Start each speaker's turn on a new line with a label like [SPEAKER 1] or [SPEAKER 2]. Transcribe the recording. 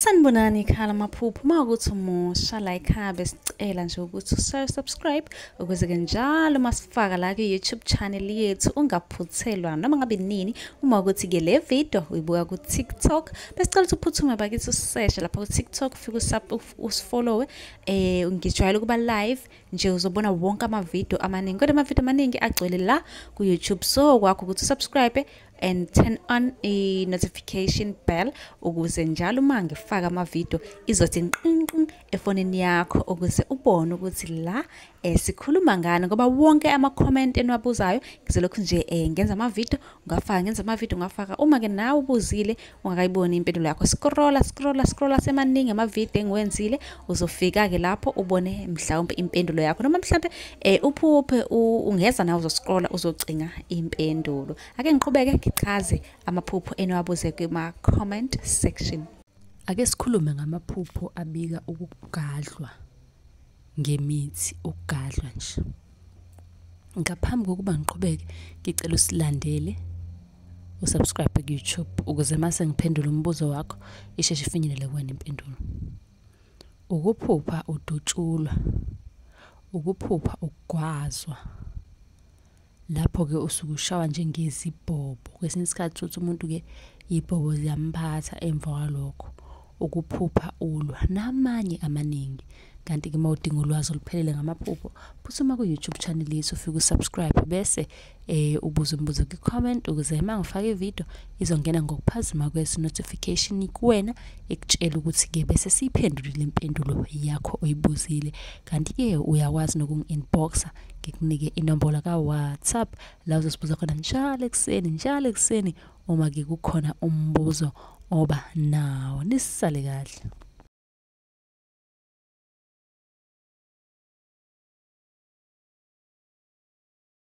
[SPEAKER 1] Sanibonani ekhaya lamaphupho. Uma ukuthi umusha la ekhaya besicela nje ukuthi usubscribe ukuze ke njalo masifaka la ku-YouTube channel yethu ungaphuthelwa noma ngabe nini. Uma ukuthi ke le video uyibuka ku-TikTok, besicela ukuthi uphuthume bakithi useshe lapha ku-TikTok, ufike usifollowe. Ngijwayele ukuba live nje, uzobona wonke amavidiyo amaningi, kodwa amavidiyo amaningi agcwele la ku-YouTube, so kwakho ukuthi usubscribe and turn on a notification bell ukuze njalo uma ngifaka amavidiyo izothi nqinqin efonini yakho, ukuze ubone ukuthi la sikhuluma ngani, ngoba wonke ama-comment eniwabuzayo ngizolokhu nje ngenza amavidiyo ungafaka, ngenza amavidiyo ungafaka. Uma ke nawe ubuzile ungakayiboni impendulo yakho, scrolla scrolla scrolla, semaningi amavidiyo engiwenzile, uzofika-ke lapho ubone mhlawumbe impendulo yakho, noma mhlawumbe uphuphe ungeza nawe uzoscrolla uzocinga impendulo. Ake ngiqhubeke ngichaze amaphupho eniwabuze kuma-comment section.
[SPEAKER 2] Ake sikhulume ngamaphupho abika ukugadlwa ngemithi, ukugadlwa nje. Ngaphambi kokuba ngiqhubeke, ngicela usilandele, usubscribe ku-YouTube ukuze mase ngiphendula umbuzo wakho isheshe ifinyelele kuwena impendulo. Ukuphupha udutshulwa, ukuphupha ukugwazwa. Lapho-ke usuke ushawa njengezibhobo. Kwesinye isikhathi uthi umuntu-ke iy'bhobo ziyamphatha emva kwalokho. Ukuphupha ulwa namanye amaningi. Kanti-ke uma udinga ulwazi oluphelele ngamaphupho, phuthuma ku-YouTube channel yethu ufike usubscribe bese ubuze umbuzo kwi-comment ukuze uma ngifaka ividiyo izongena ngokuphazima kweso notification kuwena ikutshela ukuthi-ke bese siyiphendulile impendulo yakho oyibuzile. Kanti-ke uyakwazi nokungi-inboxa ngikunike inombolo ka-WhatsApp la uzosibuza khona njalo ekuseni, njalo ekuseni uma-ke kukhona umbuzo oba nawo. Nisale kahle.